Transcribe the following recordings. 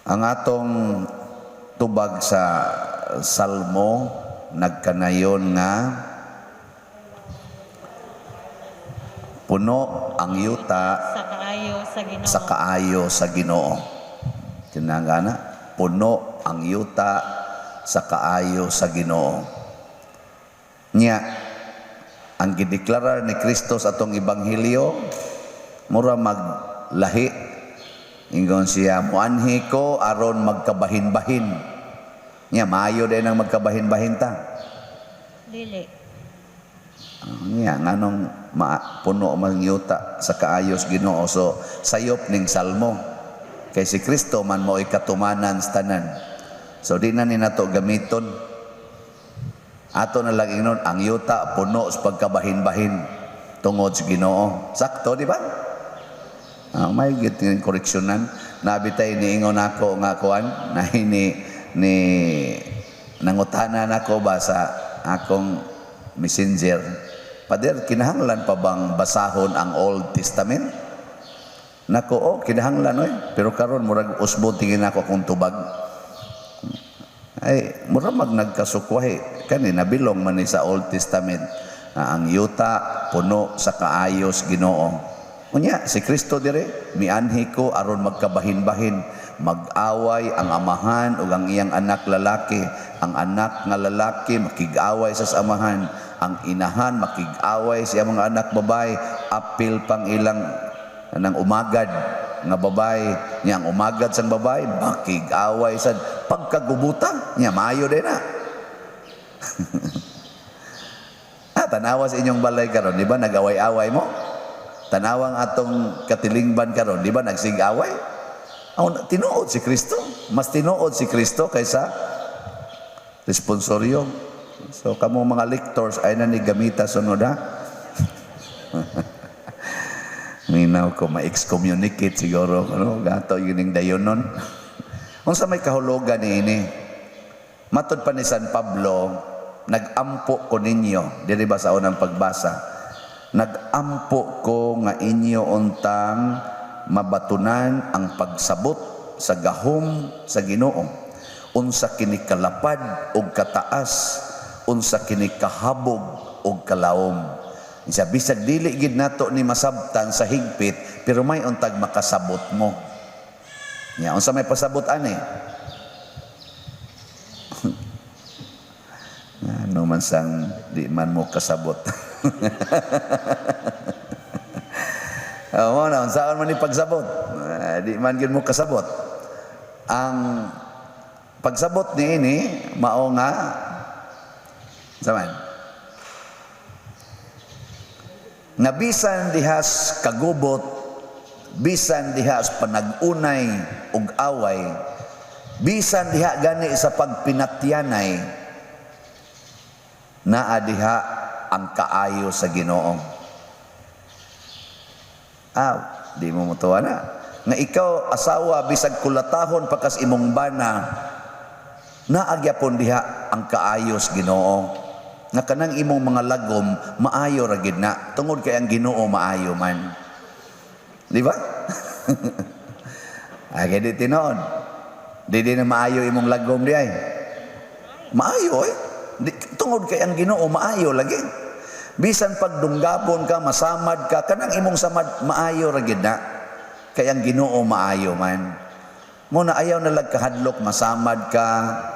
Ang atong tubag sa Salmo nagkanayon nga puno ang yuta sa kaayo sa Ginoo. Sa kaayo sa Ginoo. Tinangana, puno ang yuta sa kaayo sa Ginoo. Nya, ang gideklarar ni Kristo sa atong ebanghelyo, mura maglahi. Ingon siya, "Muanhi ko aron magkabahin-bahin." Nya, maayo din ang magkabahin-bahin ta? Dili. Nya, nganong puno man yuta sa kaayos Ginoo? So sayop ning salmo. Kay si Kristo man mo'y katumanan sa tanan. So di na ni nato gamiton. Ato na lang ingnon, ang yuta puno sa pagkabahin-bahin tungod sa Ginoo. Sakto, di ba? Ah, may git ng koreksyonan. Nabitay niingon ako nga kuan na ni ni nangutana nako ba sa akong messenger. "Pader, kinahanglan pa bang basahon ang Old Testament?" Nako, oh, kinahanglan oy. Pero karon murag usbon tingin ako akong tubag. Ay, mura mag nagkasukwahi. Kani nabilong man ni sa Old Testament na ang yuta puno sa kaayos Ginoo. Unya, si Kristo dire, "Mianhi ko aron magkabahin-bahin, mag-away ang amahan ug ang iyang anak lalaki, ang anak nga lalaki makig-away sa amahan, ang inahan makig-away sa iyang mga anak babae, apil pang ilang nang umagad nga babae, niya ang umagad sang babae makig-away sad pagkagubutan niya." Maayo din na. Ah, tanawa sa inyong balay karon, di ba nag-away-away mo? Tanawang atong katilingban karon, di ba nagsigaway? Ang tinuod si Kristo, mas tinuod si Kristo kaysa responsoryo. So kamo mga lectors ay na ni gamita sunod ha. Minaw ko ma-excommunicate siguro ano gato yun ning dayonon. Unsa may kahulugan ni ini? Matod pa ni San Pablo, "Nagampo ko ninyo," diri ba sa unang pagbasa, "Nagampo ko nga inyo untang mabatunan ang pagsabot sa gahom sa Ginoo. Unsa kini kalapad ug kataas, unsa kini kahabog ug kalawom." Isa bisag dili gid nato ni masabtan sa higpit, pero may untag makasabot mo. Nya unsa may pasabot ani? Ano man sang di man mo kasabot. Oh, na unsaon man ni pagsabot? Di man gyud mo kasabot. Ang pagsabot ni ini mao nga saman nga bisan dihas kagubot, bisan dihas panag-unay ug away, bisan diha gani sa pagpinatyanay, naa diha ang kaayo sa Ginoo. Ah, di mo mutuwa na. Nga ikaw asawa bisag kulatahon pakas imong bana, naagyapon diha ang kaayos Ginoo. Nga kanang imong mga lagom maayo ra gid na tungod kay ang Ginoo maayo man. Di ba? Ay, kay di tinuod. Di di na maayo imong lagom di ay. Maayo eh. Di, tungod kay ang Ginoo maayo lagi. Bisan pagdunggabon ka, masamad ka, kanang imong samad maayo ra gid na. Kay ang Ginoo maayo man. Muna ayaw na lag kahadlok, masamad ka,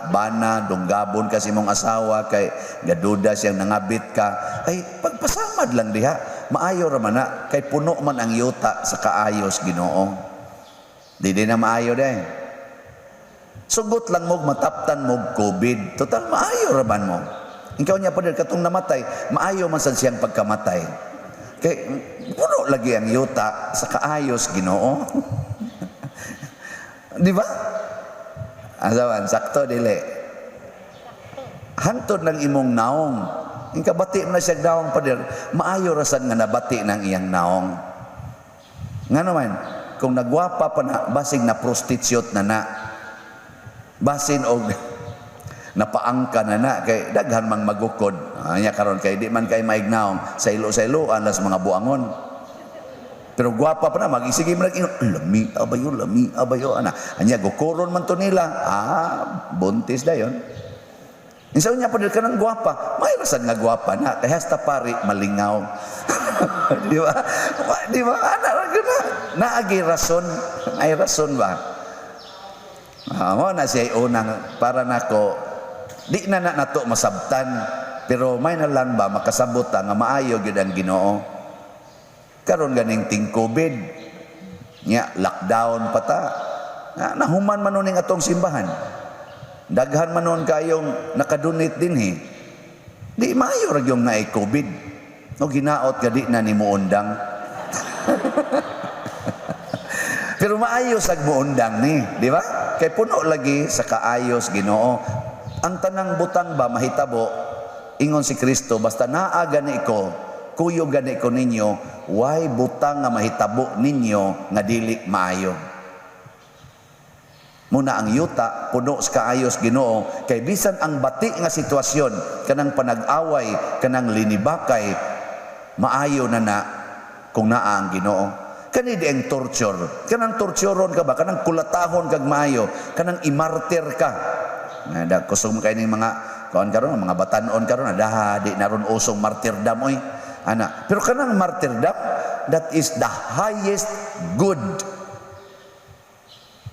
bana, dunggabon ka sa imong asawa, kay gaduda siyang nangabit ka. Ay, pagpasamad lang diha, maayo ra man na, kay puno man ang yuta sa kaayos Ginoo. Di di na maayo day. Sugot lang mo, mataptan mo COVID. Total, maayo ra man mo. Ikaw niya pa din, katong namatay, maayo man sad siyang pagkamatay. Kay puno lagi ang yuta sa kaayos Ginoo. Di ba? Asawan, sakto dili. Hantod ng imong naong. Ingka bati mo na siya naong, pader, maayo rasan nga nabati ng iyang naong. Nga naman, kung nagwapa pa na, basig na prostitute na na. Basin og napaangka na na kay daghan mang magukod. Anya karon kay di man kay maignaong sa ilo sa iloan las mga buangon. Pero gwapa pa na, magisige man nag, "Lami abayo, lami abayo," ana. Anya gukuron man to nila. Ah, buntis dayon. Insa niya pa ka ng gwapa, may rasan nga gwapa na kay hasta pari malingaw. Di ba? Di ba? Ana ra gyud na. Naagi rason, ay rason ba? Ah, mo na siya unang para nako di na na nato masabtan, pero may na lang ba makasabot ta nga maayo gyud ang Ginoo. Karon ganing ting COVID nya, lockdown pa ta. Na, nahuman man ning atong simbahan. Daghan man nun kayong nakadonate dinhi. Di maayo ra gyud naay COVID. No, ginaot ka di na ni muundang. Pero maayo sag muundang ni, di ba? Kay puno lagi sa kaayos Ginoo. Ang tanang butang ba mahitabo, ingon si Kristo, basta naa gani ko, kuyog gani ko ninyo, way butang nga mahitabo ninyo nga dili maayo. Muna ang yuta puno sa kaayos Ginoo, kay bisan ang bati nga sitwasyon, kanang panag-away, kanang linibakay, maayo na na kung naa ang Ginoo. Kani di ang torture, kanang torturon ka ba, kanang kulatahon kag maayo, kanang imartir ka. Na kusog kay ning mga kuan karon, mga batanon karon, daha di naron usong martyrdom oy. Ana, pero kanang martyrdom, that is the highest good.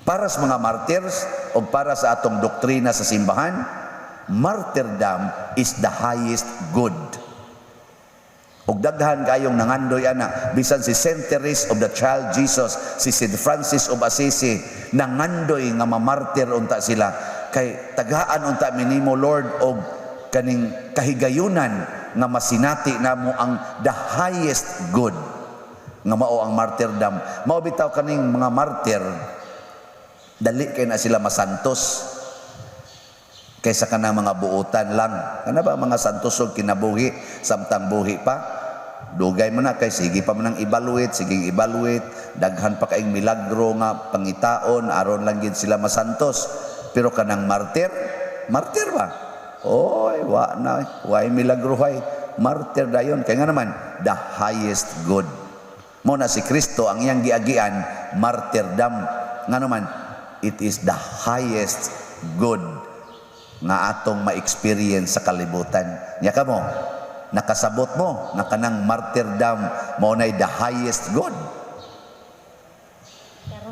Para sa mga martyrs o para sa atong doktrina sa simbahan, martyrdom is the highest good. Ug daghan kayong nangandoy ana, bisan si Saint Therese of the Child Jesus, si Saint Francis of Assisi, nangandoy nga mamartir unta sila kay tagaan unta minimo, Lord, og kaning kahigayunan nga masinati namo ang the highest good nga mao ang martyrdom. Mao bitaw kaning mga martyr, dali kay na sila masantos kaysa kanang mga buutan lang. Kana ba mga santos og kinabuhi samtang buhi pa? Dugay man na kay sige pa man ang evaluate, sige evaluate, daghan pa kaing milagro nga pangitaon aron lang gid sila masantos. Pero kanang martyr, martyr ba? Oy, wa na, way milagro hay. Martyr dayon kay nga naman the highest good. Mo na si Kristo, ang iyang giagian martyrdom. Nga naman it is the highest good nga atong ma-experience sa kalibutan. Nya kamo, nakasabot mo nga kanang martyrdom mao nay the highest good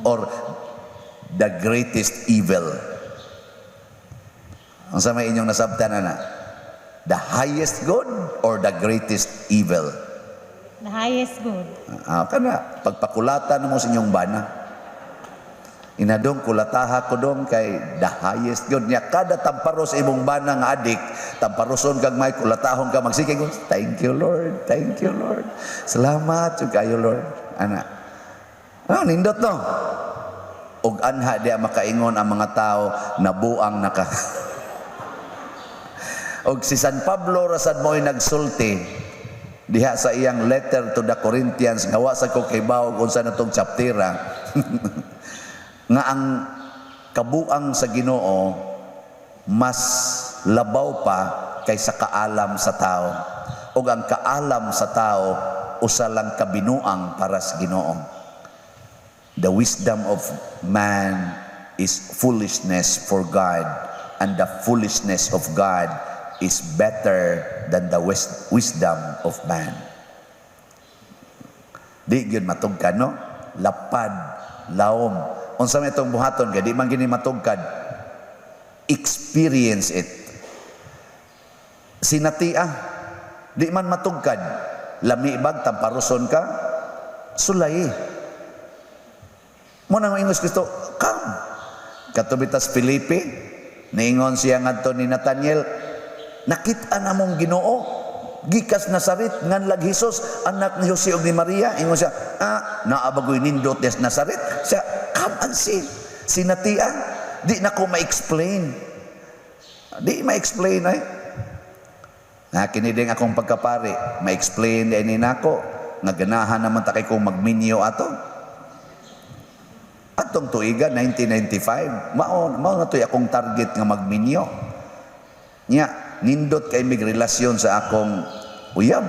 or the greatest evil? Ang sa may inyong nasabtan, ana? The highest good or the greatest evil? The highest good. Ah, kana pagpakulatan mo sa inyong bana. Inadong kulataha ko dong kay the highest good niya. Kada tamparos imong bana nga adik, tamparoson kag may kulatahon ka, magsige ko, "Thank you, Lord, thank you, Lord. Salamat jud kayo, Lord." Ana. Ah, nindot no. Og anha diya makaingon ang mga tao, nabuang naka. Og si San Pablo rasad mo'y nagsulti diha sa iyang letter to the Corinthians, nga wa sa ko kaybaw kung unsa na tong chaptera, nga ang kabuang sa Ginoo mas labaw pa kaysa kaalam sa tao ug ang kaalam sa tao usa lang kabinuang para sa Ginoo. The wisdom of man is foolishness for God, and the foolishness of God is better than the wisdom of man. Di gyud matugkad, no? Lapad, lawom. Unsa may itong buhaton kay di man gini matugkad? Experience it. Sinatia. Di man matugkad. Lami bag tamparuson ka? Sulay. Mo nang ingon si Kristo, "Come." Katubitas Felipe, niingon siya ngadto ni Nathaniel, "Nakita namong Ginoo gikas Nazaret, nganlag Hesus, anak ni Jose ug ni Maria." Ingon siya, "Ah, naa ba goy nindot des Nazaret?" Siya, "Come and see." Sinatian, di na ko ma-explain. Di ma-explain ay. Na kini din akong pagkapari, ma-explain din ni nako nga ganahan naman ta kay kong magminyo ato. Atong tuiga 1995, mao mao na to'y akong target nga magminyo. Nya, nindot kay mig relasyon sa akong uyab.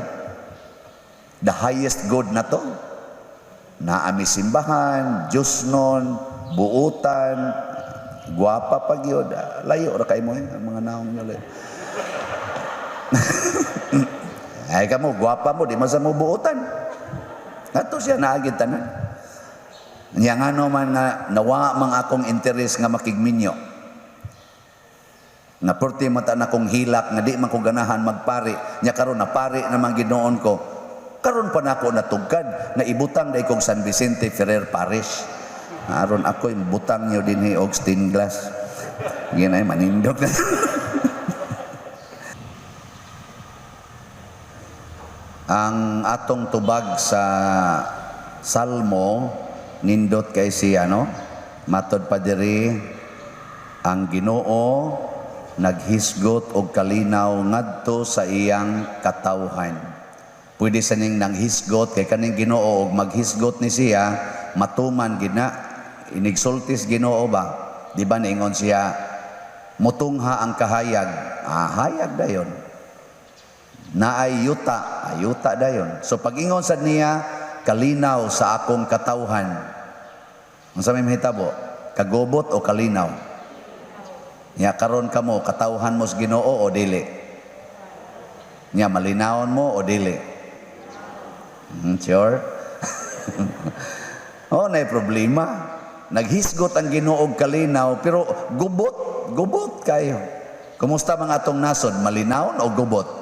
The highest good na to. Naa mi simbahan, Diyos nun, buutan, gwapa pa gyud. Ah, layo ra kay mo eh, ang mga naong nyo layo. Ay kamo, gwapa mo, di man sa mo buutan. Ato siya naagid tanan. Nya ngano man nga nawa mang akong interes nga makigminyo. Nga perti mata na kong hilak nga di man ko ganahan magpari. Nya karon napari naman ginoon ko. Karon pa nako natugkad nga ibutang day kong San Vicente Ferrer Parish. Aron ako butang niyo dinhi og stained glass. Ginay manindog na. Ang atong tubag sa Salmo nindot kay si ano matod pa diri, ang Ginoo naghisgot og kalinaw ngadto sa iyang katawhan. Pwede sa ning nanghisgot kay kaning Ginoo og maghisgot ni siya matuman gina inigsultis Ginoo ba, di ba? Niingon siya, mutungha ang kahayag, ah, hayag dayon. Naay yuta, ayuta dayon. So pag-ingon sad niya, kalinaw sa akong katawhan. Unsa may mahitabo? Kagubot o kalinaw? Nya karon kamo katawhan mo sa Ginoo o dili? Nya malinawon mo o dili? Sure? Oh, nay problema. Naghisgot ang Ginoo og kalinaw pero gubot, gubot kayo. Kumusta mga atong nasod? Malinawon o gubot?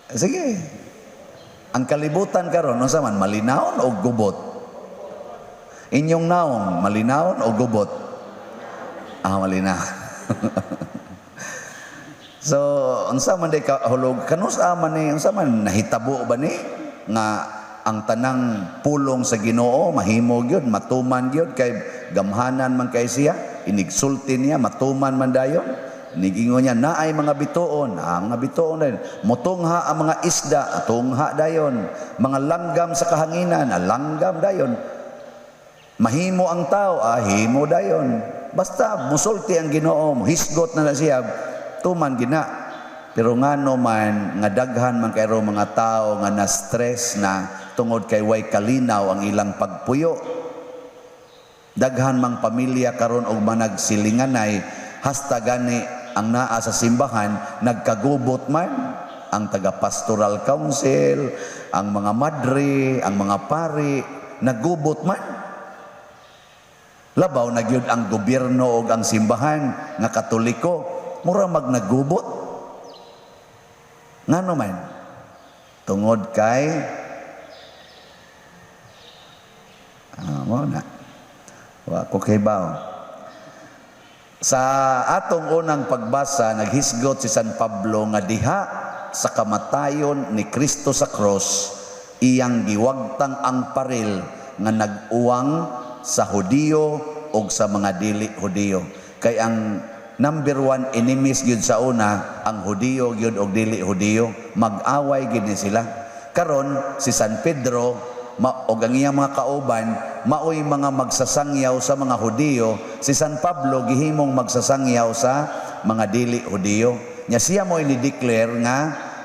Sige. Ang kalibutan karon unsa man, malinawon o gubot? Inyong naong malinawon o gubot? Ah, malinaw. So, unsa man day ka hulog kanus-a man ni, unsa man nahitabo ba ni nga ang tanang pulong sa Ginoo mahimo gyud, matuman gyud, kay gamhanan man kay siya, inigsulti niya matuman man dayon. Nigingon niya naay mga bituon, ah, mga bituon dayon. Motungha ang mga isda, tungha dayon. Mga langgam sa kahanginan, ah, langgam dayon. Mahimo ang tao, ah, himo dayon. Basta musulti ang Ginoo, hisgot na na siya, tuman gina. Pero ngano man nga daghan man kayro mga tao nga na-stress na tungod kay way kalinaw ang ilang pagpuyo. Daghan mang pamilya karon og managsilinganay, hasta gani ang naa sa simbahan nagkagubot man ang taga-pastoral council, ang mga madre, ang mga pari, nagubot man. Labaw na gyud ang gobyerno og ang simbahan nga Katoliko, mura mag nagubot. Ngano man? Tungod kay mo na. Wa ko kibaw. Sa atong unang pagbasa, naghisgot si San Pablo nga diha sa kamatayon ni Kristo sa cross, iyang giwagtang ang paril nga nag-uwang sa Hudiyo o sa mga dili Hudiyo. Kay ang number one enemies gyud sa una, ang Hudiyo gyud og dili Hudiyo, mag-away gyud ni sila. Karon si San Pedro og ang iyang mga kauban maoy mga magsasangyaw sa mga Hudiyo, si San Pablo gihimong magsasangyaw sa mga dili Hudiyo. Nya siya mo ini-declare nga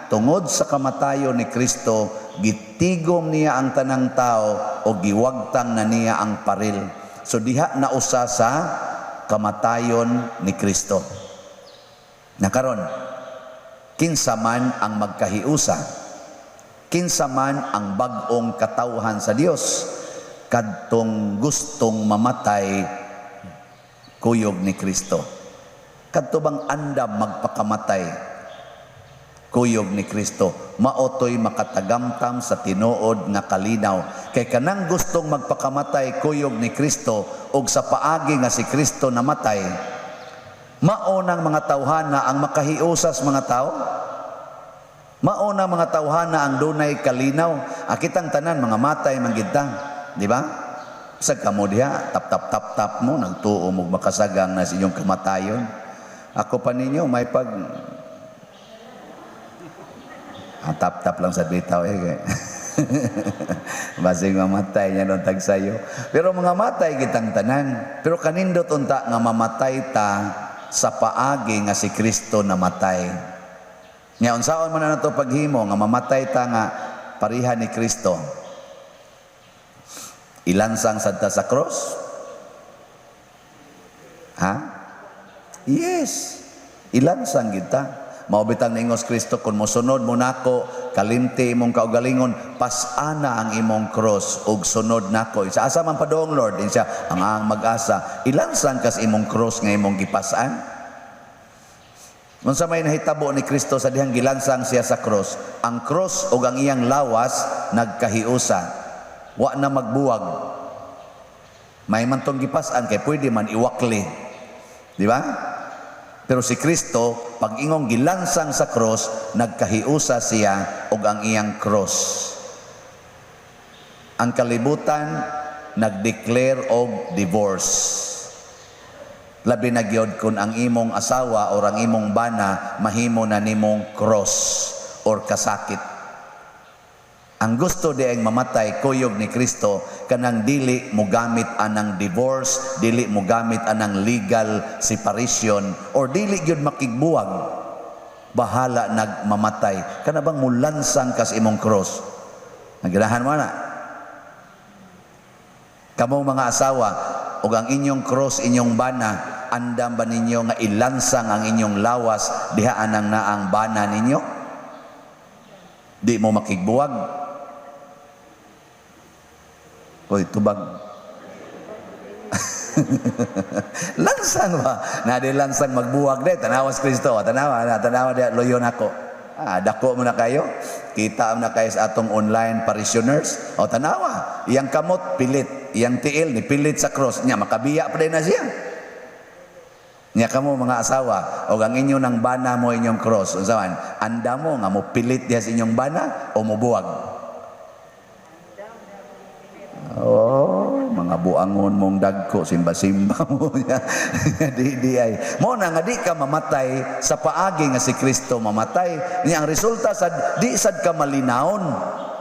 tungod sa kamatayon ni Kristo gitigom niya ang tanang tao o giwagtang na niya ang paril. So diha na usa sa kamatayon ni Kristo. Nakaron, kinsa man ang magkahiusa, kinsa man ang bag-ong katawhan sa Dios, kadtong gustong mamatay kuyog ni Kristo. Kadto bang andam magpakamatay kuyog ni Kristo, maotoy makatagamtam sa tinuod nga kalinaw. Kay kanang gustong magpakamatay kuyog ni Kristo og sa paagi nga si Kristo namatay, mao nang mga tawhana ang makahiusas mga tao. Mao na mga tawhana ang dunay kalinaw. Akitang tanan mga matay man gid ta, di ba? Sa kamo diha, tap tap tap tap mo nagtuo mo makasagang na sa inyong kamatayon. Ako pa ninyo may pag tap tap lang sa bitaw eh. Basing mamatay niya nung tagsayo. Pero mga matay kitang tanan. Pero kanindot unta nga mamatay ta sa paagi nga si Kristo namatay. Nga unsaon man na nato paghimo nga mamatay ta nga pariha ni Kristo. Ilansang sad ta sa cross? Ha? Yes. Ilansang kita. Mao bitang niingon si Kristo, "Kung mosunod mo nako, kalimti imong kaugalingon, pas-ana ang imong cross ug sunod nako." Sa asa man padong, Lord? Siya ang mag-asa. Ilansang kas imong cross nga imong gipas-an. Unsa may nahitabo ni Kristo sa dihang gilansang siya sa cross? Ang cross ug ang iyang lawas nagkahiusa. Wa na magbuwag. May man tong gipas-an kay pwede man iwakli. Di ba? Pero si Kristo, pag ingong gilansang sa cross, nagkahiusa siya og ang iyang cross. Ang kalibutan nag-declare og divorce. Labi na gyud kung ang imong asawa or ang imong bana mahimo na nimong cross or kasakit. Ang gusto di ang mamatay kuyog ni Kristo kanang dili mogamit anang divorce, dili mogamit anang legal separation or dili gyud makigbuwag. Bahala nagmamatay. Kana bang mulansang kas imong cross? Nagirahan mo na. Kamo mga asawa, ug ang inyong cross, inyong bana, andam ba ninyo nga ilansang ang inyong lawas diha anang naang bana ninyo? Di mo makigbuwag. Oy, tubag. Lansang ba? Na di lansang magbuwag de, tanawas Kristo, tanawa na, tanawa di loyon ako. Ah, dako mo na kayo. Kita mo na kayo sa atong online parishioners. O tanawa, iyang kamot pilit, iyang tiil ni pilit sa cross niya, makabiya pa din na siya. Nya kamo mga asawa, o ang inyo ng bana mo inyong cross, unsa man, anda mo nga mo pilit diha sa inyong bana o mobuwag? Oh, mga buangon mong dagko, simba-simba mo niya. Di di ay. Mo na nga di ka mamatay sa paagi nga si Kristo mamatay. Niya ang resulta sad di sad ka malinawon.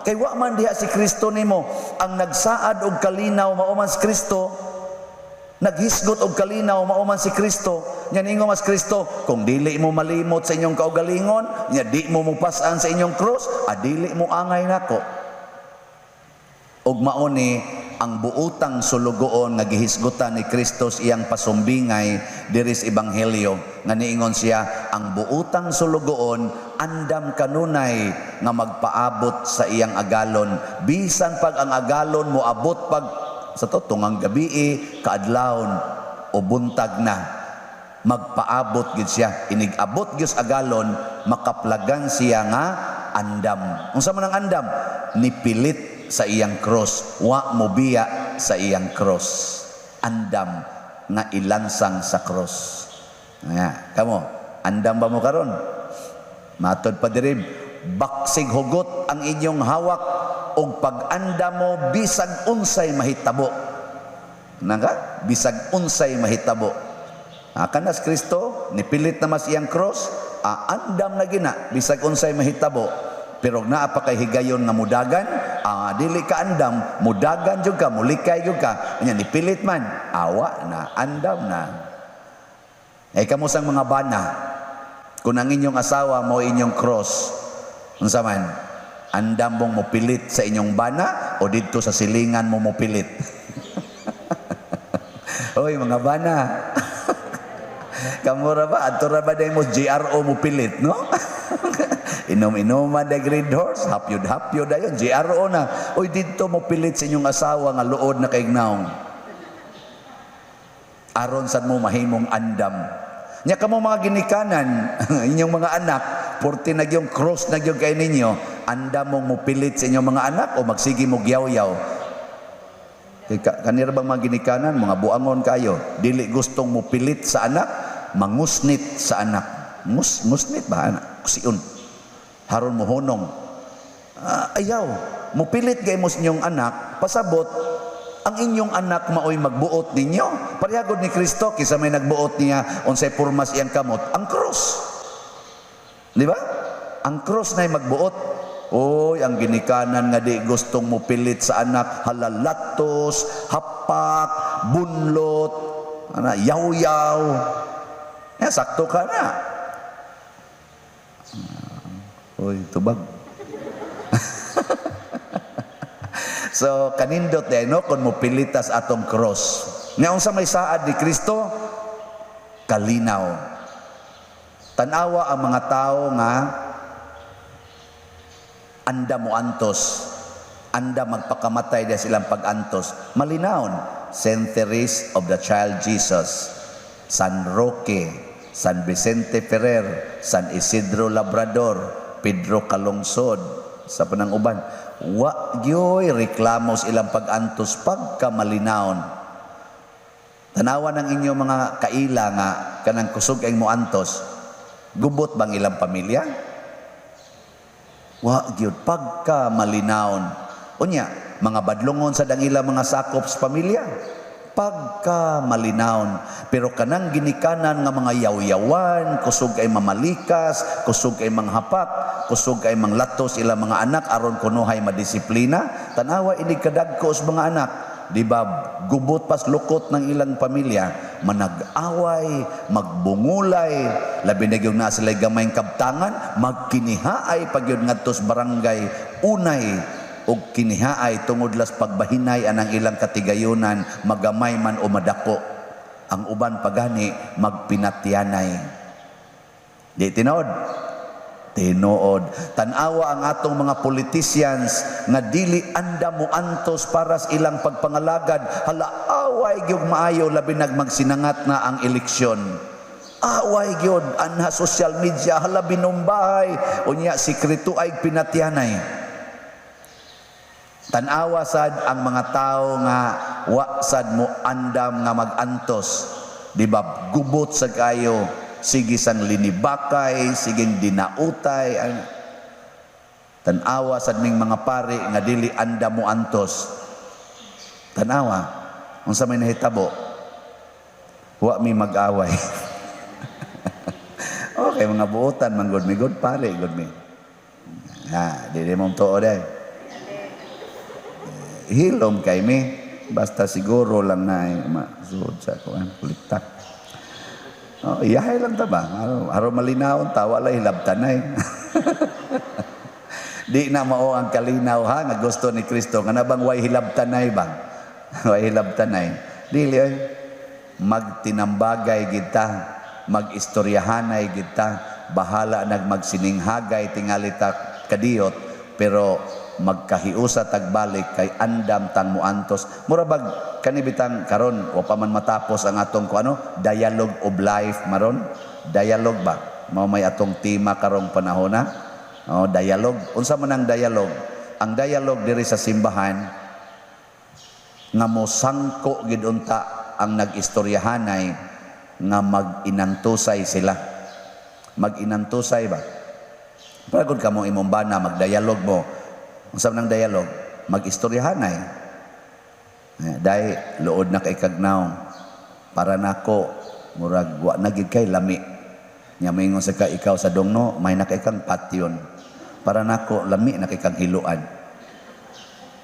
Kay wa man diha si Kristo nimo. Ang nagsaad og kalinaw mao man si Kristo. Naghisgot og kalinaw mao man si Kristo. Nya ningon mas Kristo, "Kung dili mo malimot sa inyong kaugalingon, nya di mo mupas-an sa inyong cross, adili mo angay nako." Ug mao ni ang buotang sulugoon nga gihisgutan ni Kristo sa iyang pasumbingay diri sa Ebanghelyo nga niingon siya, ang buotang sulugoon andam kanunay nga magpaabot sa iyang agalon bisan pag ang agalon moabot pag sa to tungang gabi, kaadlawon o buntag na, magpaabot gid siya. Inig-abot gyud sa agalon, makaplagan siya nga andam. Unsa man ang andam? Nipilit sa iyang cross, wa mobiya sa iyang cross, andam nga ilansang sa cross. Nga kamo, andam ba mo karon? Matod pa diri, baksig hugot ang inyong hawak og pag-andam mo bisag unsay mahitabo. Nanga bisag unsay mahitabo. Kanas Kristo nipilit na mas iyang cross, andam na gina bisag unsay mahitabo. Pero naa pa kay higayon nga mudagan, dili ka andam, mudagan jud ka, mulikay jud ka. Nya nipilit man, awa na, andam na. Ay kamo sang mga bana, kung ang inyong asawa mo inyong cross, unsa man, andam mong mopilit sa inyong bana o didto sa silingan mo mopilit? Oy, mga bana. Kamura ba? Adto ra ba mo GRO mo pilit, no? Inom-inuman da Green Horse, hapyod-hapyod dayon, GRO na. Oy, didto mo pilit sa inyong asawa nga luod na kaignaong. Aron sad mo mahimong andam. Nya kamo mga ginikanan, inyong mga anak, porti na yung cross na yung kay ninyo, andam mong mopilit sa inyong mga anak o magsige mo gyaw-yaw? Kay kanira bang mga ginikanan, mga buangon kayo, dili gustong mopilit sa anak, mangusnit sa anak. Ngusnit ba anak? Kusion. Haron mo hunong. Ah, ayaw. Mopilit kay mo sa inyong anak, pasabot, ang inyong anak maoy magbuot ninyo. Parehagod ni Kristo, kisa may nagbuot niya, unsay pormas iyang kamot, ang cross. Di ba? Ang cross na'y magbuot. Oy, ang ginikanan nga di gustong mopilit sa anak, halalatos, hapak, bunlot, ana, yaw-yaw. Ya, sakto ka na. Oy, tubag. So kanindot diay, no, kung mopilitas atong cross. Nga unsa may saad ni Kristo? Kalinaw. Tanawa ang mga tao nga anda mo antos, anda magpakamatay dahil silang pag-antos. Malinawon. Saint Therese of the Child Jesus, San Roque, San Vicente Ferrer, San Isidro Labrador, Pedro Calungsod, sa panang uban. Wa gyoy reklamo sa ilang pag-antos pagka malinawon. Tanawa ng inyong mga kaila nga kanang kusog ay mo antos, gubot bang ilang pamilya? Wa gyud, pagka malinawon. Unya, mga badlongon sa dang ilang mga sakop sa pamilya. Pagka malinawon. Pero kanang ginikanan nga mga yaw-yawan, kusog ay mamalikas, kusog ay manghapak, kusog ay manglatos ilang mga anak aron kunuhay madisiplina, tanawa ini kadagko sa mga anak. Di ba gubot pas lukot ng ilang pamilya, manag-away, magbungulay, labi na gyud na sila gamayng kabtangan, magkinihaay pag yun ngadto sa barangay, unay og kinihaay tungod las pagbahinay anang ilang katigayunan, magamay man o madako. Ang uban pagani magpinatyanay. Di tinuod? Tinuod. Tan-awa ang atong mga politicians nga dili anda mo antos para sa ilang pagpangalagad. Hala, away gyud maayo labi nag magsinangat na ang eleksyon. Away gyud anha social media, hala, binumbahay, unya sikreto ay pinatyanay. Tan-awa sad ang mga tao nga wa sad mo andam nga magantos. Di ba gubot sa kayo, sige sang linibakay, sige dinautay. Tan-awa sad ming mga pari nga dili andam mo antos. Tan-awa, unsa may nahitabo? Wa mi mag-away. Okay, mga buotan man gud mi, good pare gud mi. Ha, dili mo tuo day. Hilom kay mi, basta siguro lang na masud sa kuan kuliktak. Oh, iyahay lang ta ba? Aron, aron malinawon ta, wala hilabtanay. Di na mao ang kalinaw ha nga gusto ni Kristo nga bang way hilabtanay ba? Way hilabtanay. Dili oy. Magtinambagay kita, magistoryahanay kita, bahala nag magsininghagay tingali ta kadiyot, pero magkahiusa tagbalik kay andam tang muantos. Mura bag kani bitang karon wa pa man matapos ang atong ko ano, dialogue of life maron, dialogue ba mao may atong tema karong panahon na. Oh, dialogue. Unsa man ang dialogue? Ang dialogue diri sa simbahan nga mosangko gid unta ang nag-istoryahanay nga mag-inantusay sila. Mag-inantusay ba? Para gud kamo imong bana magdialog mo. Unsa man ang dialogue? Mag-istoryahanay. Eh, dahil luod na kay kagnaw. Para nako murag wa na gid kay lami. Nya moingon sa ka ikaw sa dongno, may na kay kang patyon. Para nako lami na kay kang hiluan.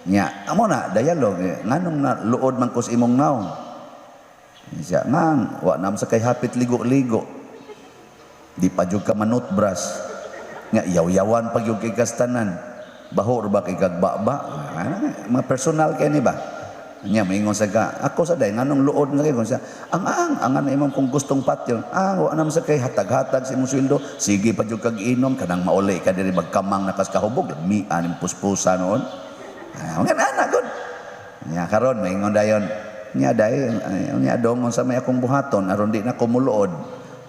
Nya, amo na dialogue eh, nganong na luod man ko sa imong naong. Siya, ngang, wa na sa kay hapit ligo-ligo. Di pa jud ka manutbras. Nga yaw-yawan pag yung kay kastanan. Baho ra ba kay kagbaba? Ah, mga personal kay ni ba? Nya maingon sa ka, ako sa day nganong luod nga kay siya. Ang ano imong kung gustong patyon. Ah, wa na sa kay hatag-hatag sa imong sweldo. Sige pa jud kag inom kanang mauli ka diri magkamang na kas kahubog. Mi aning puspusa noon. Ah, mga ana gud. Nya karon maingon dayon. Nya day nya dong unsa may akong buhaton aron di na ko muluod.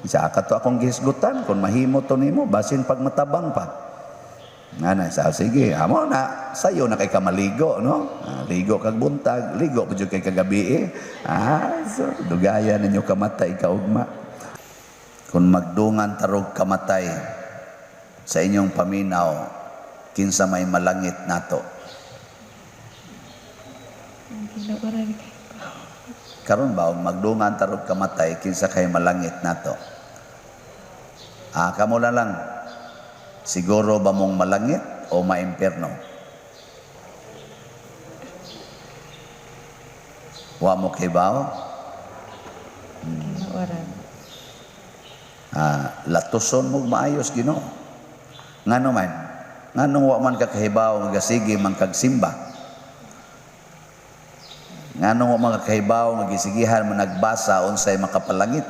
Isa kato akong gihisgutan kung mahimo to nimo basin pag matabang pa. Nga na, sa sige, amo na, sayo na kay kamaligo, no? Ah, ligo kag buntag, ligo pa jud kay kagabi eh. Ah, so, dugaya ninyo kamatay kaugma. Kung magdungan tarog kamatay sa inyong paminaw, kinsa may malangit nato? Ang Ginoo ra kay ko. Karon ba, og magdungan tarog kamatay, kinsa kay malangit nato? Ah, kamo na lang. Siguro ba mong malangit o maimpierno? Wa mo kibaw? Ginoo ra. Ah, latuson mo maayos Ginoo. Ngano man? Nganong wa man ka kahibaw nga sige man kag simba? Ngano mo mga kahibaw nga gisigihan mo nagbasa unsay makapalangit?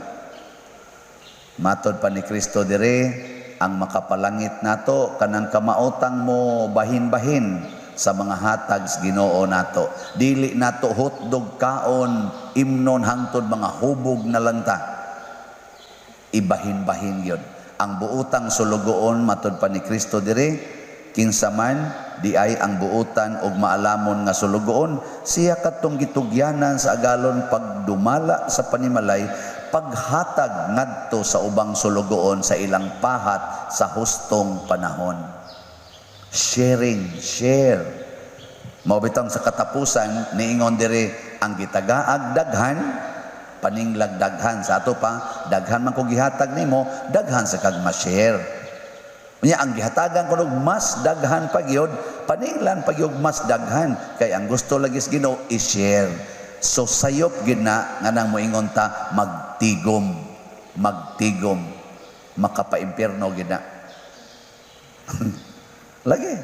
Matod pa ni Kristo dire, ang makapalangit nato kanang kamaotang mo bahin-bahin sa mga hatag sa Ginoo nato. Dili nato hotdog kaon, imnon hangtod mga hubog na lang ta. Ibahin-bahin yun. Ang buutang sulugoon, matod pa ni Kristo dire, kinsa man di ay ang buutan og maalamon nga sulugoon, siya katong gitugyanan sa agalon pagdumala sa panimalay, paghatag ngadto sa ubang sulugoon sa ilang pahat sa hustong panahon. Sharing, share. Mao bitang sa katapusan niingon diri, ang gitagaag daghan, paninglag daghan. Sa ato pa, daghan man kog gihatag nimo, daghan sa kag ma-share. Unya ang gihatagan ko og mas daghan pa gyud, paninglan pa gyud mas daghan, kay ang gusto lagi sa Ginoo i-share. So sayop gyud na nga nang moingon ta magtigom, magtigom, makapaimpierno gyud na. Lagi.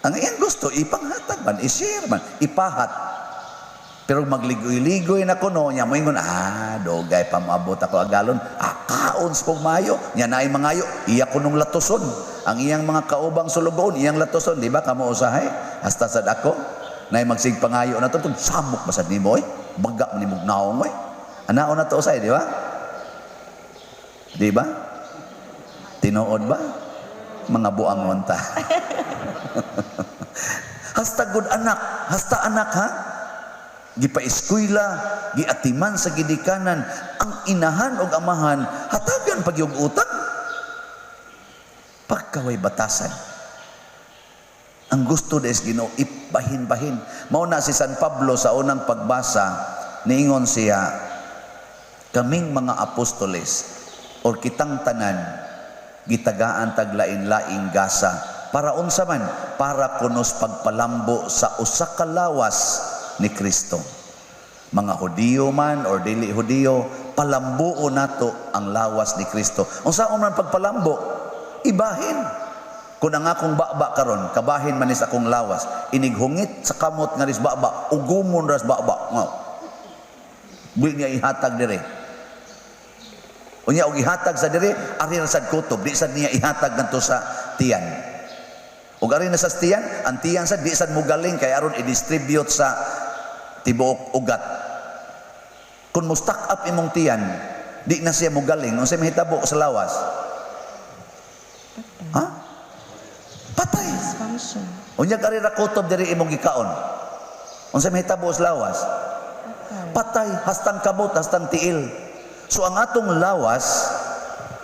Ang iyang gusto, ipanghatag man, i-share man, ipahat. Pero magligoy-ligoy na kuno, nya moingon, "Ah, dugay pa moabot ako agalon, ah, kaon sa kog maayo," nya naay mangayo, iya kunong latuson. Ang iyang mga kaubang sulugoon, iyang latuson, di ba, kamo usahay? Hasta sad ako, naay magsigpangayo na to, samok ba sad nimo, oy? Baga man nimog naong, oy. Anaon na to usahay, di ba? Di ba? Tinuod ba? Mga buangon ta. Hasta good anak, hasta anak ha? Gipa-eskwela, giatiman sa gidikanan, ang inahan og amahan, hatagan pag yung utang. Pagkaway batasan. Ang gusto des Ginoo ibahin-bahin. Mao na si San Pablo sa unang pagbasa, niingon siya, kaming mga apostoles or kitang tanan gitagaan tag lain-laing gasa para unsa man? Para kunos pagpalambo sa usa ka lawas ni Kristo. Mga Hudiyo man or dili Hudiyo, palambuo nato ang lawas ni Kristo. Unsaon man pagpalambo? Ibahin. Kung ang akong baba karon, kabahin man is akong lawas, inighungit sa kamot nga ris baba, ugumon ras baba. Nga. Di niya ihatag dire. Unya og ihatag sa dire, ari ra sad kutob, di sad niya ihatag ngadto sa tiyan. Ug ari na sa tiyan, ang tiyan sad di sad mogaling kay aron i-distribute sa tibuok ugat. Kung mo stack up imong tiyan, di na siya mogaling, unsay mahitabo sa lawas? Patay. Ha? Patay. Dysfunction. Unya ari ra kutob diri imong gikaon. Unsay mahitabo sa lawas? Patay. Patay, hastang kamot, hastang tiil. So ang atong lawas,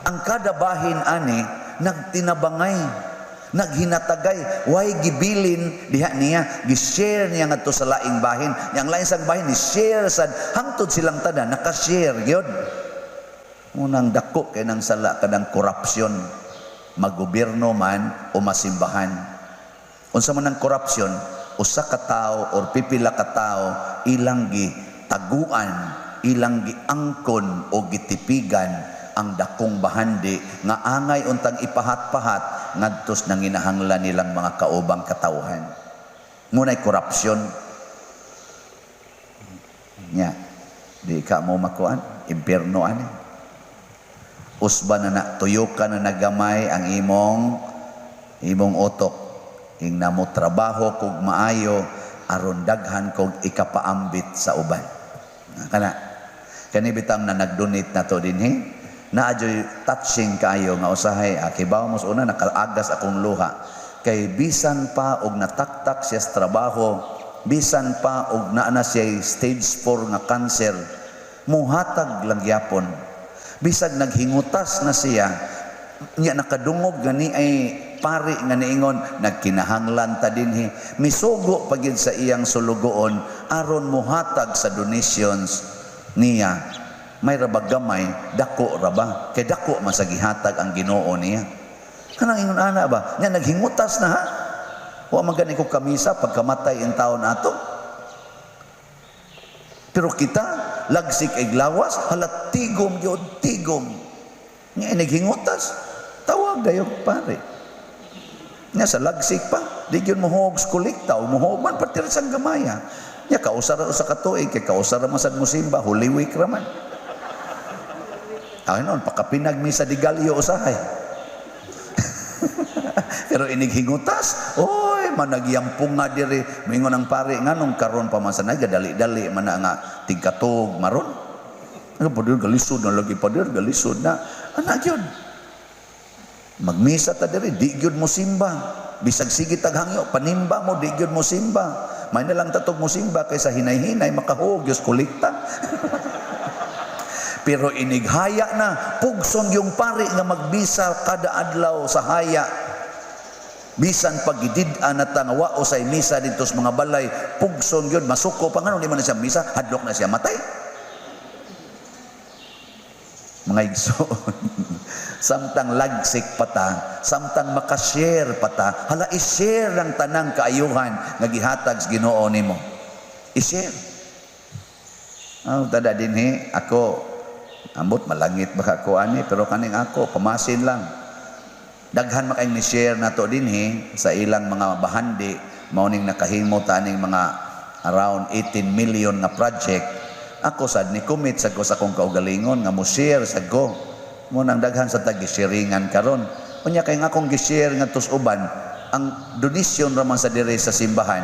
ang kada bahin ani nagtinabangay, naghinatagay, way gibilin diha niya, gi-share niya ngadto sa laing bahin. Yang laing sang bahin ni share sad hangtod silang tanan naka-share gyud. Unang dako kay nang sala kanang korupsyon, magobyerno man o masimbahan. Unsa man ang korupsyon, usa ka tawo or pipila ka tawo ilang gi taguan, ilang giangkon o gitipigan ang dakong bahandi nga angay untang ipahat-pahat ngadtos nanginahanglan nilang mga kaubang katawhan. Ngunay korupsyon. Nya, di ka mo makuan, impierno ani. Usba na na, tuyo ka na nagamay ang imong utok. Ing namo trabaho kog maayo aron daghan kog ikapaambit sa uban. Kana kani bitang na nag-donate na to dinhi, naa joy touching kaayo nga usahay kibaw mo sa una nakaagas akong luha kay bisan pa og nataktak siya sa trabaho, bisan pa og naa na siya stage 4 nga cancer, muhatag lang gyapon. Bisag naghingutas na siya nya, nakadungog gani ay pari nga niingon nagkinahanglan ta dinhi, misugo pa gyud sa iyang sulugoon aron muhatag sa donations niya. May ra ba gamay, dako ra ba, kay dako man sa gihatag ang Ginoo niya. Kanang ingon ana ba nya, naghingutas na ha, wa man gani ko kamisa pagkamatay in taon ato. Pero kita lagsik ig lawas, hala, tigom gyud, tigom nya, naghingutas, tawag dayo pare nya sa lagsik pa, di gyud mohuog sa kolekta o mohuog man patir sang gamaya. Nya kausa ra usa ka tuig kay kausa ra man sad mosimba, Holy Week ra man. Ay noon, pakapinag misa de gallo usahay. Pero inig hingutas, oy, managyampong nga diri. Moingon ang pare, nganong karon pa man sa dali-dali man na nga tigkatog maron. Ano pa dir, galisod na lagi pa dir, galisod na. Anak yun. Magmisa ta diri, di gyud mo simba. Bisag sige taghangyo, panimba mo, di gyud mo simba. May na lang tatog mo simba kaysa hinay-hinay makahug, Diyos kolekta. Pero inighaya na, pugson yung pari nga magbisa kada adlaw sa haya. Bisan pagidid-an na ta nga wa usay misa dito sa mga balay, pugson yun, masuko pa nga, di man na siya misa, hadlok na siya matay. Mga igsoon, samtang lagsik pata, samtang makashare pata, hala, i-share ang tanang kaayuhan nga gihatag sa Ginoo nimo. I-share. Oh, tada dinhi, ako, ambot malangit baka ko ani, pero kaning ako, pamasin lang. Daghan makayong ni-share nato dinhi sa ilang mga bahandi, mao ning nakahimo ta aning mga around 18 million nga project. Ako sad ni commit sa ko sa akong kaugalingon nga mo share sa ko. Mo nang daghan sa tag sharingan karon. Unya kay nga akong gi-share ngadto sa uban, ang donation ra man sa dire sa simbahan.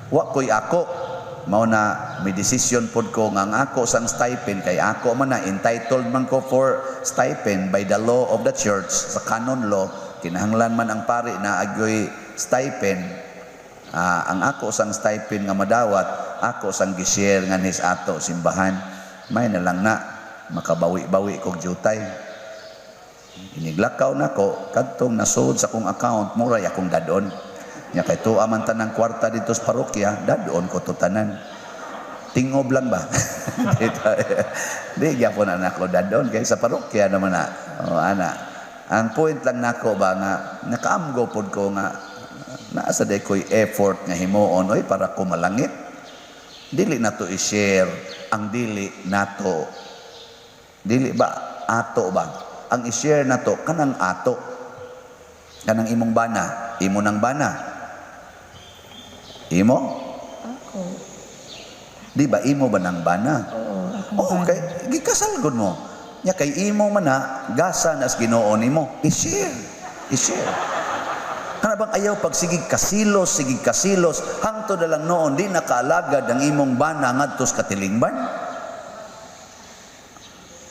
Wa ko'y ako. Mao na may decision pod ko nga ang ako sang stipend kay ako man na entitled man ko for stipend by the law of the church. Sa canon law, kinahanglan man ang pari na agyoy stipend. Ang ako sang stipend nga madawat, ako sang gi-share nga nis ato simbahan. May na lang na makabawi-bawi kog jutay. Iniglakaw nako kadtong nasud sa akong account, muray akong dadon. Nya kay tuwa man tanang kwarta dito sa parokya, dadon ko to tanan. Tingob lang ba? Dito, di gyapon na nako dadon kay sa parokya naman na. O ana. Ang point lang nako ba nga nakaamgo pod ko nga naa sa day ko'y effort nga himuon oy para ko malangit. Dili nato i-share ang dili nato. Dili ba ato ba? Ang i-share nato kanang ato. Kanang imong bana, imo nang bana. Imo? Ako. Di ba imo ba nang bana? Oo, akong Oo, bana. Kay gikasal gud mo. Nya kay imo man na gasa nas Ginoo nimo. I-share. I-share. Kana bang ayaw pag sige kasilos, hangtod na lang noon di nakaalagad ang imong bana ngadto sa katilingban.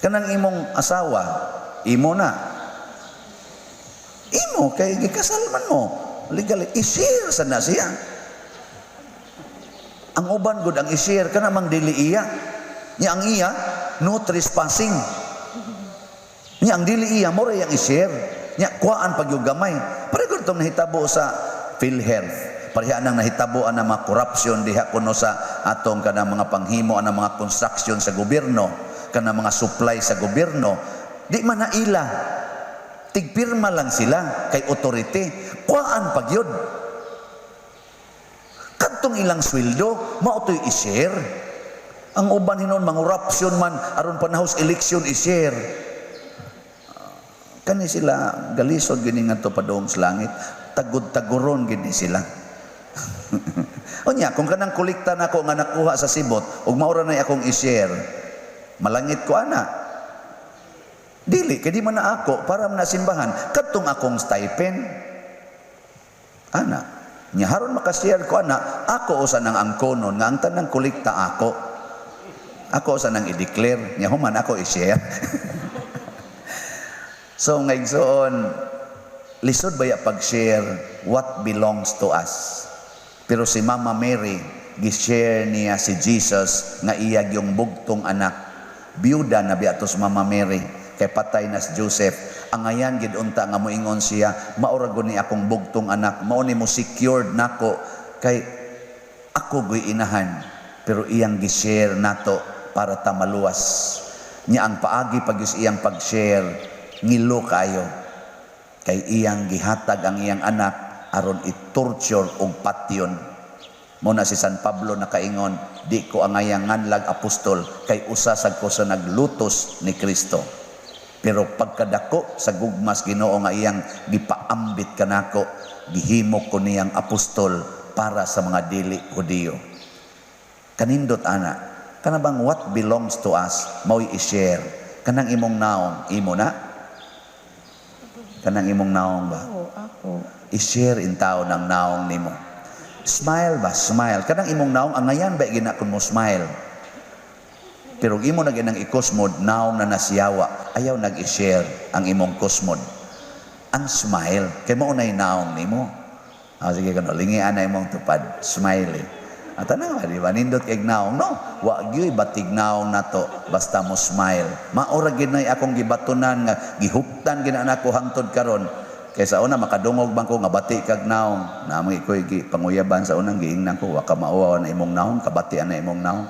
Kanang imong asawa, imo na. Imo kay gikasal man mo. Legal, i-share sa na siya. Ang uban gud ang i-share kana mang dili iya. Nya ang iya, no trespassing. Nya ang dili iya mo ang i-share. Nya kuhaan pag yung gamay. Pareho gud tong nahitabo sa PhilHealth. Pareha nang nahitabo ang mga corruption diha kuno sa atong kanang mga panghimo ang mga construction sa gobyerno, kanang mga supply sa gobyerno. Di man na ila. Tigpirma lang sila kay authority. Kuhaan pag yun. Kadtong ilang sweldo, mao to'y i-share. Ang uban hinon mangorupsyon man aron panahos election i-share. Kani sila galisod gini ngadto padung sa langit, tagod-taguron gini sila. Unya, kung kanang kolekta nako nga nakuha sa sibot ug mao ra nay akong i-share, malangit ko ana. Dili kay di man na ako para man na simbahan kadtong akong stipend. Ana, nya haron makashare ko ana, ako usa nang angkonon nga ang tanang kolekta ako. Ako usa nang i-declare, nya human ako i-share. So nga igsoon, lisod baya pag-share what belongs to us. Pero si Mama Mary, gi-share niya si Jesus nga iya yung bugtong anak. Biyuda na biya to si Mama Mary kay patay na si Joseph. Angayan gid unta nga moingon siya, maura gud ni akong bugtong anak, mao ni mo secured nako kay ako guy inahan. Pero iyang gi-share nato para ta maluwas. Nya ang paagi pag iyang pag-share, ngilo kayo kay iyang gihatag ang iyang anak aron i-torture og patyon. Mo na si San Pablo nakaingon, "Di ko angayang nganlag apostol kay usa sad ko sa naglutos ni Kristo." Pero pagkadako sa gugmas Ginoo nga iyang gipaambit kanako, gihimo ko niyang apostol para sa mga dili Hudiyo. Kanindot ana. Kana bang what belongs to us, mao'y i-share. Kanang imong naong, imo na? Kanang imong naong ba? Ako, ako. I-share in tao ng naong nimo. Smile ba? Smile. Kanang imong naong, angayan ba gina kun mo smile? Pero imo na ginang ikusmod, naong na nasiyawa, ayaw nag-i-share ang imong kusmod. Ang smile, kay mao na'y naong nimo. Ah, sige kano, lingian na imong tupad, smile eh. At tanawa, di ba? Nindot kay naong, no? Wa gyuy batig naong nato, basta mo smile. Mao ra gyud nay akong gibatunan nga gihuptan gina nako hangtod karon. Kay sa una makadungog man ko nga bati kag naong. Naamang ikoy gi panguyaban sa unang giingnan ko wa ka mauwaw na imong naong, kabati na imong naong.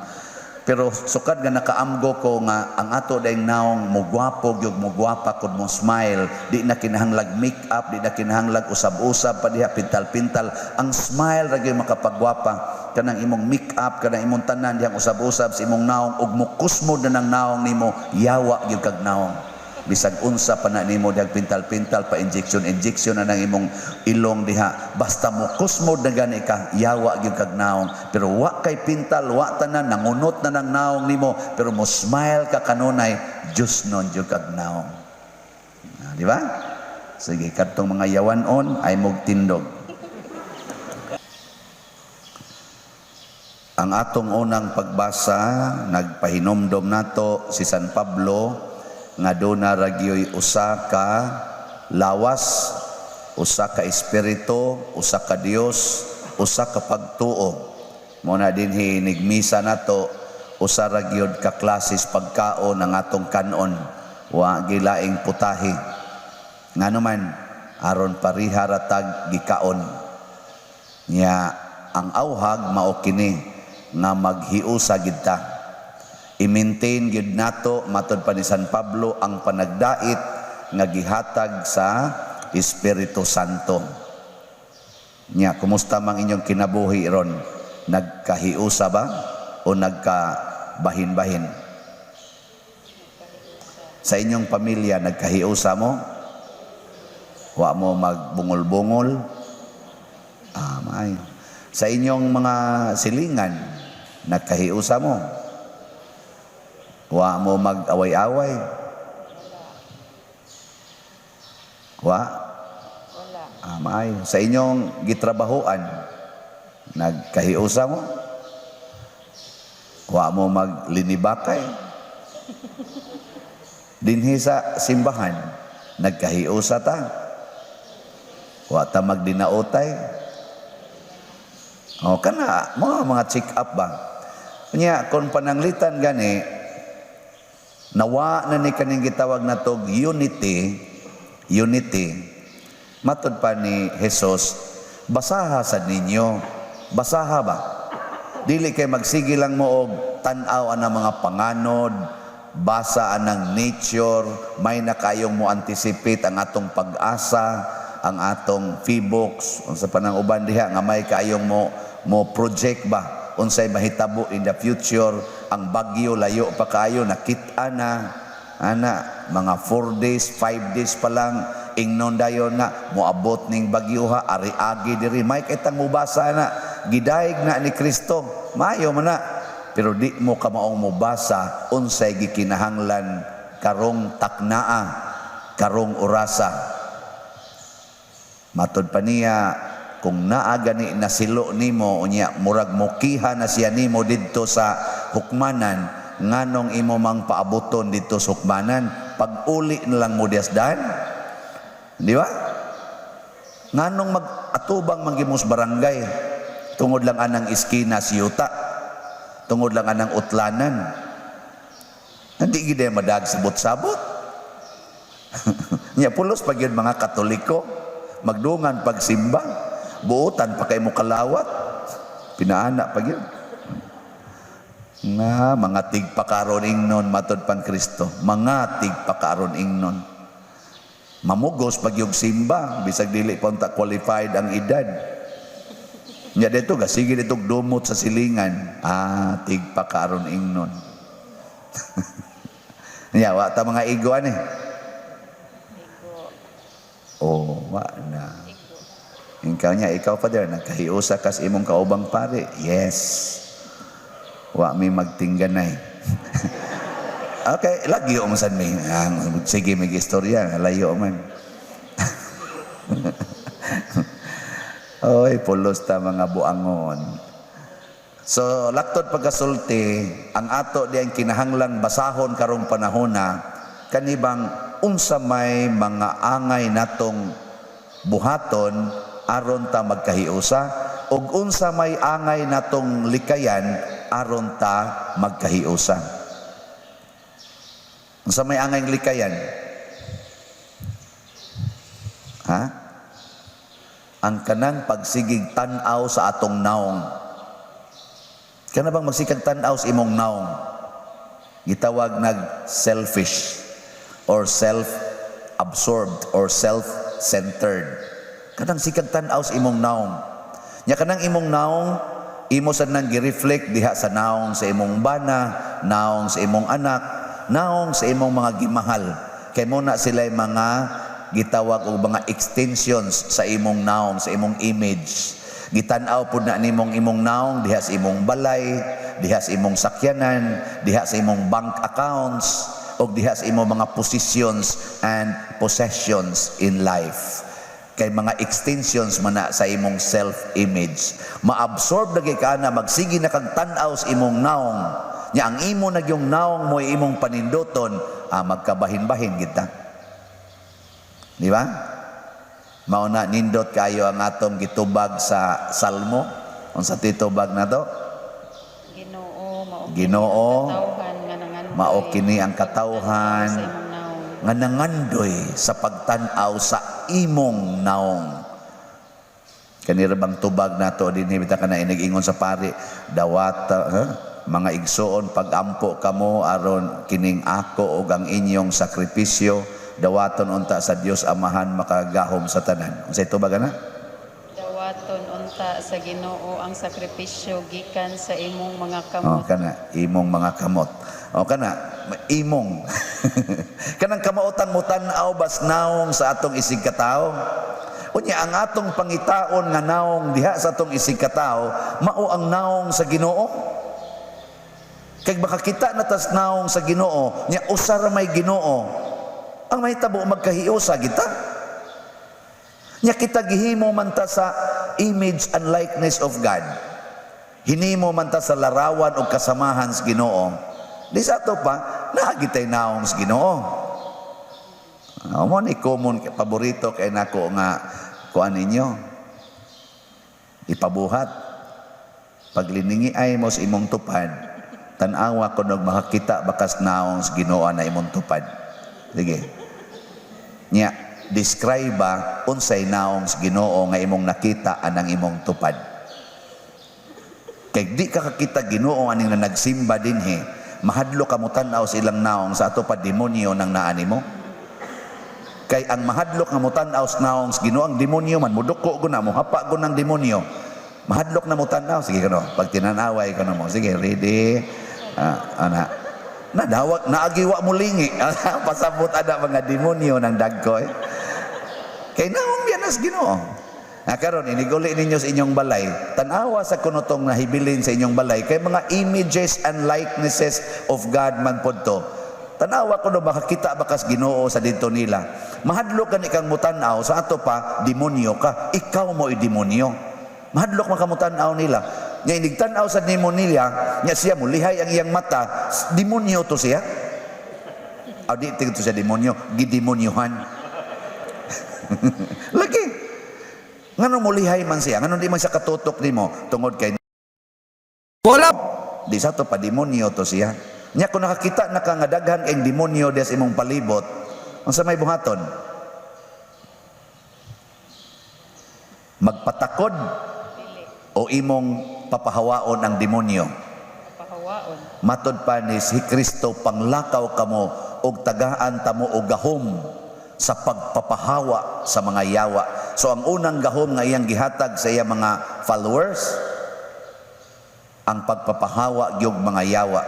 Pero sukad nga nakaamgo ko nga ang ato dayng naong mugwapo gyud, mugwapa kung mo smile, di na kinahanglag make up, di na kinahanglag usab-usab pa diha, pintal-pintal. Ang smile ra gyud makapagwapa. Kanang imong make up, kanang imong tanan dihang usab-usab sa imong naong ug mukusmod na ng naong nimo, yawa gyud kag naong. Bisag unsa pa na nimo dihang pintal-pintal pa, injection injection na nang imong ilong diha, basta mo kusmod na gani ka, yawa gyud kag naong. Pero wa kay pintal, wa tanan, nangunot na nang naong nimo, pero mo smile ka kanunay, Diyos nun gyud kag naong. Ah, di ba? Sige, kadtong mga yawan-on ay mugtindog. Ang atong unang pagbasa, nagpahinomdom nato si San Pablo nga duna ra gyoy usa ka lawas, usa ka espiritu, usa ka Dios, usa ka pagtuo. Mo na dinhi nigmisa nato, usa ra gyud ka klases pagkaon ang atong kanon, wa gilaing putahe. Ngano man, aron pareha ra tag gikaon. Nya ang auhag mao kini nga maghiusa gid ta. I-maintain gyud nato matod pa ni San Pablo ang panagdait nga gihatag sa Espiritu Santo. Nya kumusta mang inyong kinabuhi ron? Nagkahiusa ba o nagkabahin-bahin? Sa inyong pamilya, nagkahiusa mo? Wa mo magbungol-bungol? Ah, maayo. Sa inyong mga silingan, nagkahiusa mo? Wa mo mag-away-away? Wa? Wala. Ah, maayo. Sa inyong gitrabahoan, nagkahiusa mo? Wa mo maglinibakay? Dinhi sa simbahan, nagkahiusa ta? Wa ta magdinaotay? O kana, mga check up ba? Nya, kung pananglitan gani, nawa na ni kaning gitawag na tog unity, unity. Matod pa ni Jesus, basaha sa ninyo. Basaha ba? Dili kay magsige lang mo og tan-aw ang mga panganod, basa anang nature, may na kayong mo anticipate ang atong pag-asa, ang atong Phivolcs, unsa pa nang uban diha nga may kayong mo project ba unsay mahitabo in the future. Ang bagyo layo pa kayo, nakita na ana mga 4 days, 5 days pa lang, ingnon dayon nga moabot ning bagyo ha, ari-agi diri, may kitang mubasa na gidayeg na ni Kristo, maayo man na, pero di mo kamaong mobasa unsay gikinahanglan karong taknaa, karong orasa. Matod pa niya, kung naa gani na silo nimo, unya murag mokiha na siya nimo didto sa hukmanan, nganong imo mang paabuton didto sa hukmanan? Pag-uli na lang mo diasdan, di ba? Nganong mag-atubang man gyud mo sa barangay tungod lang anang iskina siyuta, tungod lang anang utlanan? Hindi gid madag sabot-sabot. Nya pulos pag yun mga Katoliko, magdungan pagsimba, buotan pa kay mo kalawat, pinaana pag yun. Nga mga tigpakaron ingnon, matod pang Kristo, mga tigpakaron ingnon. Mamugos pag yung simba, bisag dili pa unta qualified ang edad. Nya dito ga sige dito dumot sa silingan, ah, tigpakaron ingnon. Nya wa ta mga igo ani. Igo. Oh, wa na. Igo. Ikaw niya, ikaw, Father, nagkahiusa kas imong kaubang pare. Yes. Wa mi magtingganay. Okay, lagyo mo sad mi. Ah, sige, may istorya, layo man. Oy, pulos ta mga buangon. So, laktod pagkasulti, ang ato di ang kinahanglang basahon karong panahona, kanibang unsa may mga angay natong buhaton aron ta magkahiusa ug unsa may angay natong likayan aron ta magkahiusa. Unsa may angay likayan? Ha? Ang kanang pagsigig tan-aw sa atong naong. Kana bang magsikag tan-aw sa imong naong? Gitawag nag selfish or self-absorbed or self-centered. Kanang sikag tan-aw sa imong naong. Nya kanang imong naong, imo sa nang gi-reflect diha sa naong sa imong bana, naong sa imong anak, naong sa imong mga gimahal. Kay mo na sila mga gitawag og mga extensions sa imong naong, sa imong image. Gitan-aw pud na nimong imong naong diha sa imong balay, diha sa imong sakyanan, diha sa imong bank accounts, og diha sa imong mga positions and possessions in life. Kay mga extensions man na sa imong self-image. Ma-absorb lagi ka na, magsige na kag tan-aw sa imong naong. Nya ang imo na yung naong mo imong paninduton, magkabahin-bahin kita. Di ba? Mao na nindot kayo ang atong gitubag sa Salmo. Unsa titubag na to? Ginoo, mao kini Ginoo, ang katawhan nga nangandoy mao kini ang katawhan sa imong naong. Nga nangandoy sa pagtan-aw sa imong naong. Kanira bang tubag nato dinhi bitaw kana inig-ingon sa pari, dawata, ha? Mga igsuon, pagampo kamo aron kining ako ug ang inyong sakripisyo dawaton unta sa Dios Amahan makagahom sa tanan. Unsay tubag ana? Dawaton unta sa Ginoo ang sakripisyo gikan sa imong mga Oh, kamot. Kana imong mga kamot. Oh, kana imong. Kanang kamaotan mo tan-aw bas naong sa atong isig katawo. Unya ang atong pangitaon nga naong diha sa atong isig katawo, mao ang naong sa Ginoo. Kay makakita na tas naong sa Ginoo, nya usa ra may Ginoo. Ang mahitabo, magkahiusa kita. Nya kita gihimo man ta sa image and likeness of God. Hinimo man ta sa larawan o kasamahan sa Ginoo. Di sa ato pa, naa gitay naong sa Ginoo. Mo ni common paborito kay nako nga kuan ninyo. Ipabuhat. Pagliningi ay mo sa imong tupad, tan-awa ko nog makakita bakas naong sa Ginoo na imong tupad. Sige. Nya, describe ba unsay naong sa Ginoo nga imong nakita anang imong tupad. Kay di ka kakita Ginoo aning na nagsimba dinhi, mahadlok ka mo tan-aw sa ilang naong, sa ato pa demonyo nang naani mo. Kay ang mahadlok nga mo tan-aw sa naong sa Ginoo ang demonyo man, muduko ko na, mohapa ko ng demonyo. Mahadlok na mo tan-aw, sige kano, pag tinanaway ko na mo, sige, ready, ana. Nadawag, naagiwa mo lingi. Pasabot ana mga demonyo ng dagko eh. Kay naong biya nas Ginoo. Na karon iniguli ninyo sa inyong balay, tan-awa sa kunotong nahibilin sa inyong balay kay mga images and likenesses of God man pod to. Tan-awa kuno makakita bakas Ginoo sa didto nila. Mahadlok ka kang mutan-aw sa ato pa demonyo ka, ikaw mo demonyo. Mahadlok man ka mutan-aw nila. Nya inig tan-aw sa nimo nila, nya siya mulihay ang iyang mata, demonyo to siya. Aw di to siya demonyo, gidemonyohan. Lagi. Ngano mulihay man siya? Ngano di man siya katutok nimo tungod kay Wala. Di sa to pa demonyo to siya. Nya kung nakakita na ka nga daghan kay demonyo diha sa imong palibot, unsa may buhaton? Magpatakod Dili. O imong papahawaon ang demonyo? Pahawaon. Matod pa ni si Kristo, panglakaw kamo og tagaan tamo og gahom sa pagpapahawa sa mga yawa. So ang unang gahom nga iyang gihatag sa iyang mga followers, ang pagpapahawa gyud mga yawa.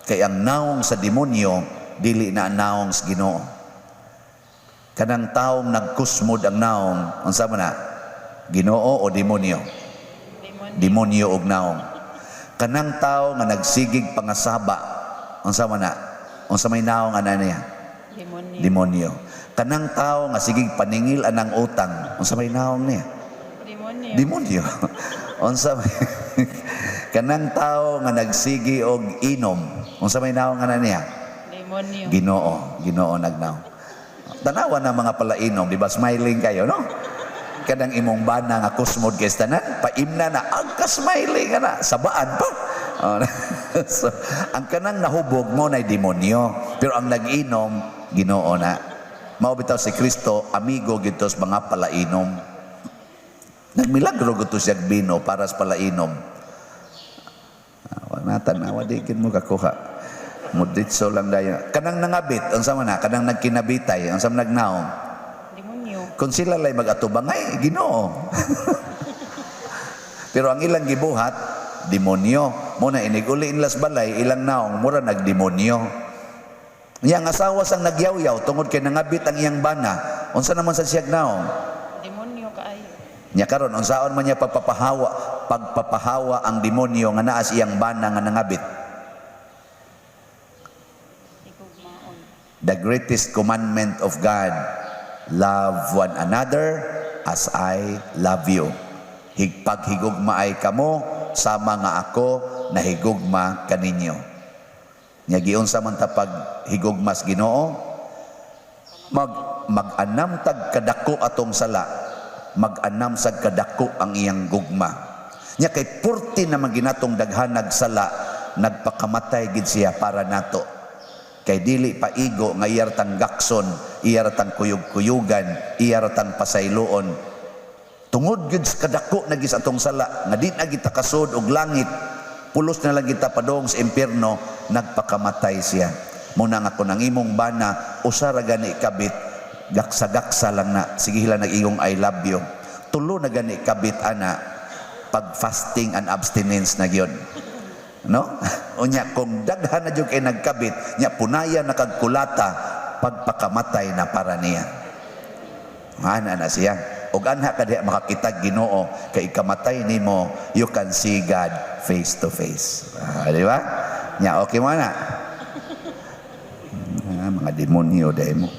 Kay ang naong sa demonyo dili na ang naong sa Ginoo. Kanang taong nagkusmod ang naong, unsa man na? Ginoo o demonyo? Demonyo. Demonyo og naong. Kanang tao nga nagsigig pangasaba, unsa man na? Unsa may naong ana niya? Demonyo. Demonyo. Kanang tao nga sigig paningil anang utang, unsa may naong niya? Demonyo. Demonyo. Unsa may kanang tao nga nagsigi og inom, unsa may naong ana niya? Demonyo. Ginoo, Ginoo nagnaw. Tanawa na mga palainom, di ba? Smiling kayo, no? Kanang imong bana nga kusmod kay sa tanan, paimna na, agka smiling ka na, sabaan pa. Oh, so, ang kanang nahubog mo na demonyo, pero ang nag-inom, Ginoo na. Mao bitaw si Kristo, amigo gito sa mga palainom. Nagmilagro gito siya bino para sa palainom. Ah, wa na tanawa di gid mo kakuha. Muditso lang dayon. Kanang nangabit, unsa man na, kanang nagkinabitay, unsa man nagnaong. Demonyo. Kung sila lay mag-atubang, ay, Ginoo. Pero ang ilang gibuhat, demonyo. Muna inig-uli inlas balay, ilang naong, mura nagdemonyo. Iyang asawa sang nagyaw-yaw tungod kay nangabit ang iyang bana. Unsa naman sa siyag naong? Demonyo kaayo. Nya karon unsaon man niya pagpapahawa ang demonyo nga naa sa iyang bana nga nangabit? Higugmaon. The greatest commandment of God, love one another as I love you. Higpaghigugmaay kamo sama nga ako nahigugma kaninyo. Nya giunsa man ta paghigugmas Ginoo? Mag-anam tag kadako atong sala, mag-anam sad kadako ang iyang gugma. Nya kay purti na ginatong daghanag sala, nagpakamatay gid siya para nato. Kay dili pa igo nga iyar tang gakson, iyar tang kuyog-kuyugan, iyar tang pasayloon. Tungod gyud sa kadako na gis atong sala, nga di na kita kasud og langit, pulos na lang kita padong sa impierno, nagpakamatay siya. Muna nga kung ang imong bana, usa ra gani kabit, gaksa-gaksa lang na, sige lang nag-ingong "I love you." Tulo na gani kabit ana, pag fasting and abstinence na gyud. No? Unya kung daghan na jud kay nagkabit, nya punaya na kag kulata, pagpakamatay na para niya. Ana na siya. Og anha ka diha makakita Ginoo kay ikamatay nimo, you can see God face to face. Ah, di ba? Nya okay mo na. Ah, mga demonyo dahil mo.